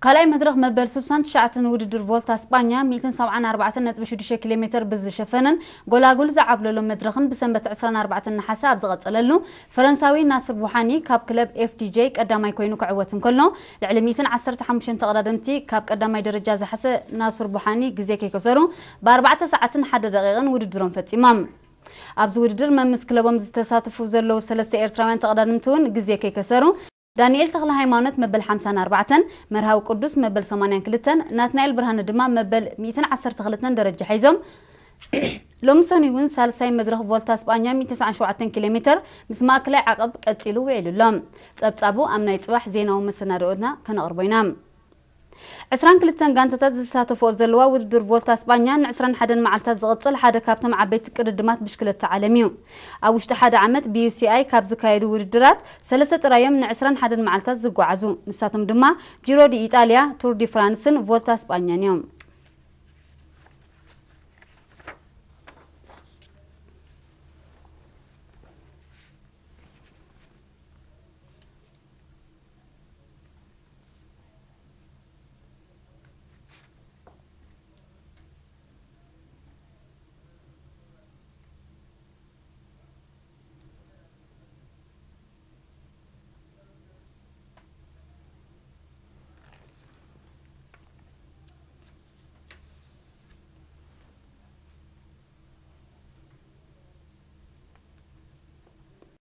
ካልኣይ መድረኽ መበል ስሳን ትሽዓተን ውድድር ቮልታ ስጳኛ ሚእትን ሰብዓን ኣርባዕተን ነጥቢ ሽዱሽተ ኪሎ ሜትር ብዝሸፈነን ጎላጉል ዝዓብለሎ መድረኽን ብሰንበት ዕስራን ኣርባዕተን ነሓሰ ኣብ ዝቐጸለሉ፣ ፈረንሳዊ ናስር ቡሓኒ ካብ ክለብ ኤፍዲጄ ቀዳማይ ኮይኑ ክዕወት እንከሎ፣ ልዕሊ ሚእትን ዓሰርተ ሓሙሽተን ተቐዳደምቲ ካብ ቀዳማይ ደረጃ ዝሓሰ ናስር ቡሓኒ ግዜ ከይከሰሩ ብኣርባዕተ ሰዓትን ሓደ ደቂቕን ውድድሮም ፈጺሞም። ኣብዚ ውድድር መምስ ክለቦም ዝተሳተፉ ዘለዉ ሰለስተ ኤርትራውያን ተቐዳደምቲ እውን ግዜ ከይከሰሩ፣ ዳንኤል ተኽለ ሃይማኖት መበል ሓምሳን ኣርባዕተን፣ መርሃዊ ቅዱስ መበል ሰማንያን ክልተን፣ ናትናኤል ብርሃነ ድማ መበል ሚእትን ዓሰርተ ክልተን ደረጃ ሒዞም፣ ሎሚ ሰኑይ እውን ሳልሳይ መድረኽ ቮልታ ስጳኛ ሚእትን ተስዓን ሸውዓተን ኪሎ ሜትር ምስ ማእከላይ ዓቐብ ቀጺሉ ውዒሉ ኣሎ። ጸብጻቡ ኣብ ናይ ጽባሕ ዜናዊ መሰናድኦና ከነቕርቦ ኢና። ዕስራን ክልተን ጋንታታት ዝሳተፍኦ ዘለዋ ውድድር ቮልታ ስጳኛ ንዕስራን ሓደን መዓልታት ዝቕጽል ሓደ ካብቶም ዓበይቲ ቅድድማት ብሽክለታ ዓለም እዩ። ኣብ ውሽጢ ሓደ ዓመት ብዩሲኣይ ካብ ዝካየዱ ውድድራት ሰለስተ ጥራዮም ንዕስራን ሓደን መዓልታት ዝጓዓዙ። ንሳቶም ድማ ጂሮ ዲ ኢጣልያ፣ ቱር ዲ ፍራንስን ቮልታ ስጳኛን እዮም።